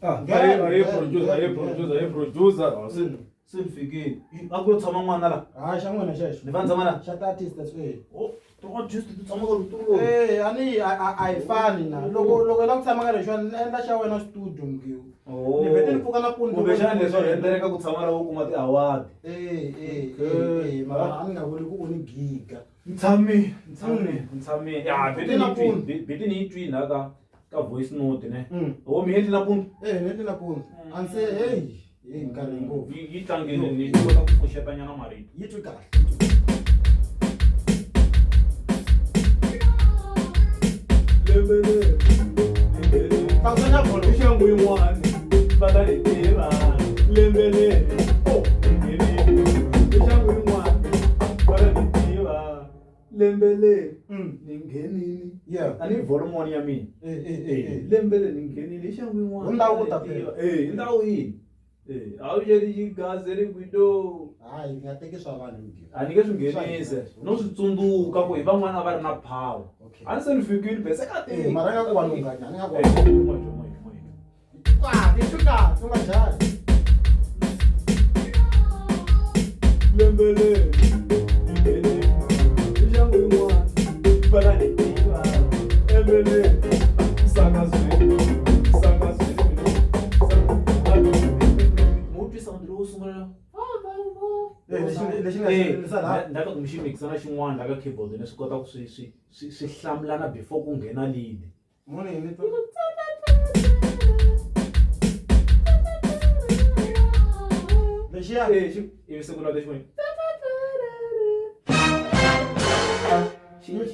Ah, Nghena, aye nghena, producer, aye nghena, producer, aye producer. Ah, se se ni fikile. A ku yo tshama n'wana la. Hayi, xa n'wina xexo. Ni fanele tshama la. Xa ti-artist that's eh. Oh, ti-artist ti tshama ka rutulu. Eh, a ni a hi fani na. Loko i lava ku tshama ka lexiwani, ni endla xa wena studio mgiwu. Oh. Ni vhete ni pfuka nampundzu. Kumbexana leswi rhendeleka ku tshama la u kuma ti-award. Eh, eh, Okay. eh, mara a ni nga vuli ku u ni giga. Ni tshamile, ni tshamile, ni tshamile. Ya, beti ni yi Nampundzu. twi, beti ni yi twi la ka voice note ne. Mm. Oh, mi endli nampundzu. Eh, ni endli nampundzu. A ni se hey, hey nkarhi ngopfu. Yi tlangeni ni kota ku pfuxeta nyana marito. Yi twi kahle. Lembe leri. Tlakusa bolo. I xangu yin'wana va ta ni tiva. Lembe leri. Oh, i xangu yin'wana va ta ni tiva. Lembe leri ni nghenini. Yeah. A ni volume one ya mina. Eh, eh, eh, eh. Lembe leri ni nghenini i xangu yin'wana. Hi ndhawu ta phela. Eh, hi ndhawu yini? Eh, a wu xeli xigaze ri kwido. Hayi, nga teki swa vanhu mgiwu. A ni nge swi nghenise no swi tsundzuka ku hi van'wana a va ri na power. Okay. A ni se ni fikile bese ka Eh, mara nga ku vanhu nganya, ni nga ku. Eh, moya, moya, moya. Kwa, ni twi kahle, u nga jahi. Lembe leri ni nghenile i xangu yin'wana va ta ni tiva. Lembe leri msakazweni, msakazweni, Mo twi sound lowo sungula. Eh, lexi nga Eh, xi la. na loko mi xi mixa na xin'wana la ka keyboard ni swi kota ku swi hlamulana before ku nghena lead. Muni ni twa. Lexiya. Eh, xi ivi se ku lava xin'wana.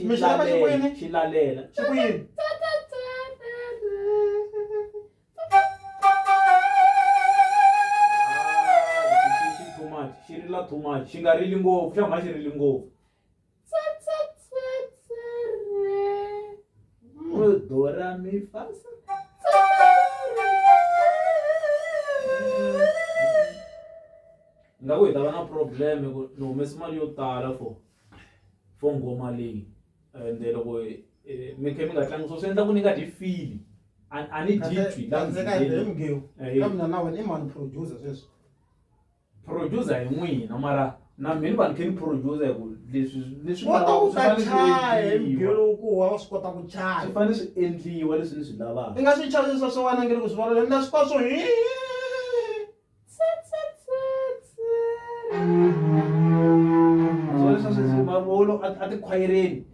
Mi xi lava xi kwini? Xi lalela. Xi ku yini? Ah, xi too much, xi rila too much, xi nga rili ngopfu, xa mha xi rili ngopfu. Do ra mi fa so. Nga ku hi ta va na problem hi ku ni humese mali yo tala for nghoma leyi ende loko mi kha mi nga tlangi swo swi endla ku ni nga dyi feel a ni dyi twi la Kahle kahle hi mgiwu. Eh. Ka mina na wena i mani producer sweswi? Producer hi n'wina mara na mina va ni kha ni producer hi ku leswi ni swi Kota lavaka ku swi ta fanele swi chaya hi endliwa. mgiwu lowu ku wa swi kota ku chaya. Swi fanele swi endliwa leswi ni swi lavaka. I nga swi chavi leswi swa wena nge le ku swi vona na swi swo hi. So leswi swi mavolo a tikhwayereni.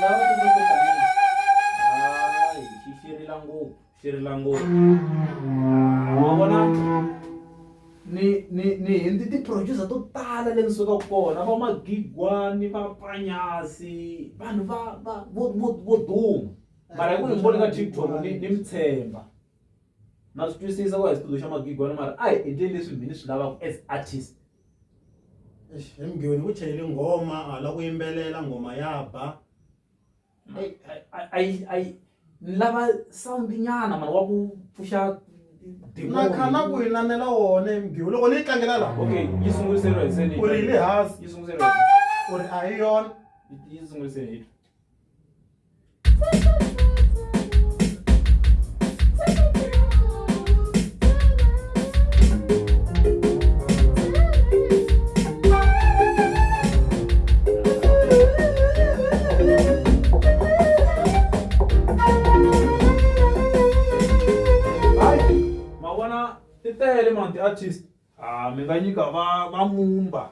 Lava ti nga kota hayi xi rila ngopfu, xi rila ngopfu. Wa vona ni hundzi ti-producer to tala le ni sukaka kona va Magigwani va Panyasi vanhu va vo duma mara hi ku ni vone ka TikTok ni mi tshemba. Na swi twisisa ku a hi studio xa Magigwani mara a hi endleni leswi mina ni swi lavaka as artist. Eish, he mgiwu ni ku chayele nghoma a la ku yimbelela nghoma ya ba. Ai ni lava sound nyana mara wa ku pfuxa Na kha na ku inanela wona he mgiwu loko ni yi tlangela la. Okay, yi sunguriseriwa hi se ni. U ri yi le hansi. Yi sunguriseriwa. U ri a hi yona. Yi sunguriseriwa hi. Ma vona ti tele man ti-artist ah mi nga nyika va mumba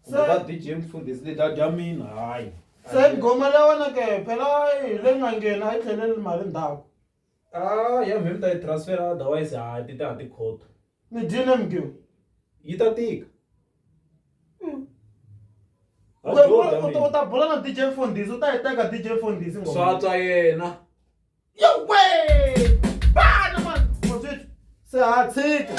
Se- va DJ mfundhisi leti a dya mina hayi Se nghoma leyi wena ke phela hi le n'angeni a yi tlheleli mali ndzhaku. Ah ya mhe mi ta yi transfer otherwise hayi ti ta ha tikhoto. Ni dyile mgiwu. Yi ta tika. U ta bula na DJ Mfundhisi u ta yi teka DJ Mfundhisi nghoma. Swa twa yena. Yowe! Bana man! Se ha tshika.